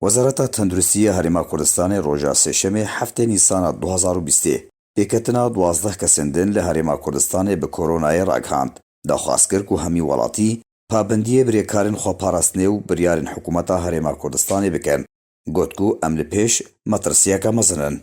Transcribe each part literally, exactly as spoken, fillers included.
Wezareta Tenduristî ya Herêma Kurdistanê roja Sêşemê heftê Nîsana du hazar û bîstê pêketina duwazdeh kesên din li Herêma Kurdistanê bi koronayê ragihand. Daxwaz kir ku hemî welatî pabendiyê bi rêkarên xweparastinê û biryarên hikûmeta Herêma Kurdistanê bikin. Got ku em li pêş metirsiyeke mezin in.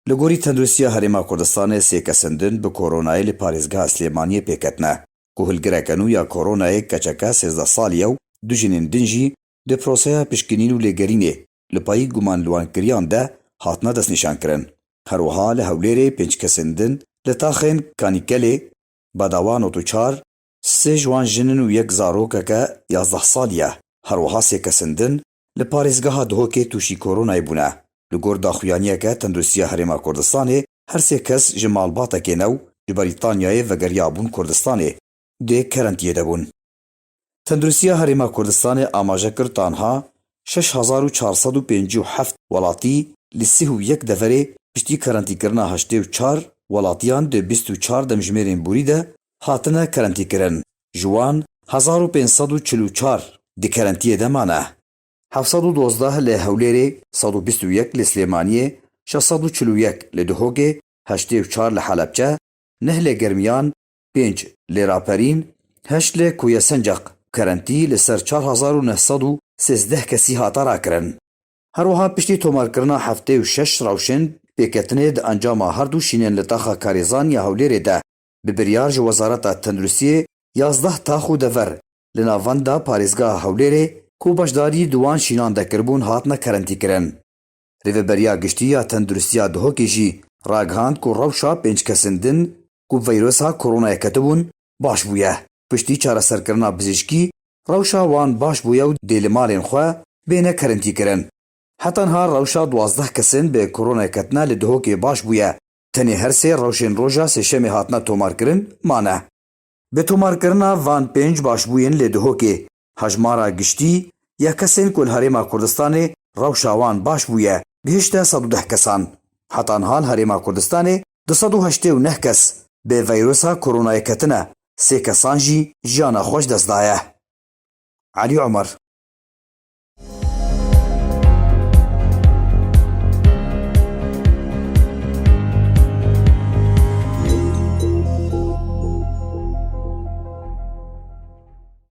Li gorî Tenduristiya Herêma Kurdistanê sê kesên din bi koronayê li parêzgeha Silêmaniyê pêketine, ku hilgireke nû ya koronayê keçeke sêzdeh salî ye û du jinên din jî di proseya pişkinîn û lêgerînê li payî gumanliwankiriyan de hatine destnîşankirin. Her wiha li Hewlêrê pênc kesên din li taxên Kanîkelê, Bedawa nod û çar, sê ji wan jin in û yek zarokeke yazdeh salî ye. Her wiha sê kesên din li parêzgeha Duhokê tûşî koronayê bûne. Li gor daxuyaniyeke Tenduristiya Herêma Kurdistanê, her sê kes ji malbatekê ne û ji Brîtanyayê vegeriyabûn Kurdistanê, dê kerentiyê de bûn. Tenduristiya Herêma Kurdistanê amaje kir tanha şeş hezar û çar sed û pêncî û heft welatî li sî û yek deverê piştî kerentîkirina heştê û çar welatiyan di bîst û çar demjimêrên borî de hatine kerentîkirin. Ji wan hezar û pênc sed û çil û çar di kerentiyê de mane. Heft sed û dozdeh li Hewlêrê, sed û bîst û yek li Silêmaniyê, şeş sed û çil û yek li Duhokê, heştê û çar li Helebçe, neh li Germiyan, pênc li Raperîn, heşt li Kuyesenceq. Kerentî li ser çar hezar û neh sed û sêzdeh kesî hate rakirin. Her wiha piştî tomarkirina heftê û şeş rewşên pêketinê di encama her du şînên li taxa Karêzan ya Hewlêrê de, bi biryar ji Wezareta Tenduristiyê yazdeh tax û dever li navenda parêzgeha Hewlêrê ku beşdarî di wan şînan de kiribûn hatine kerentîkirin. Rêveberiya Giştî ya Tenduristiya Duhokê jî ragihand ku rewşa pênc kesên din ku veyrosa koronayê ketibûn baş bûye. Piştî çareserkirina pizîşkî rewşa wan baş bûye û dê li malên xwe bêne kerentîkirin. Heta niha rewşa duwazdeh kesên bi koronayê ketine li Duhokê baş bûye. Tenê her sê rewşên roja Sêşemê hatine tomarkirin mane. Bi tomarkirina van pênc başbûyên li Duhokê, hejmara giştî ya kesên ku li Herêma Kurdistanê rewşa wan baş bûye, gihişte sed û deh kesan. Heta niha li Herêma Kurdistanê du sed û heştê û neh kes bi veyrosa koronayê ketine, sê kesan jî jiyana xwe ji dest daye. Elî Omer.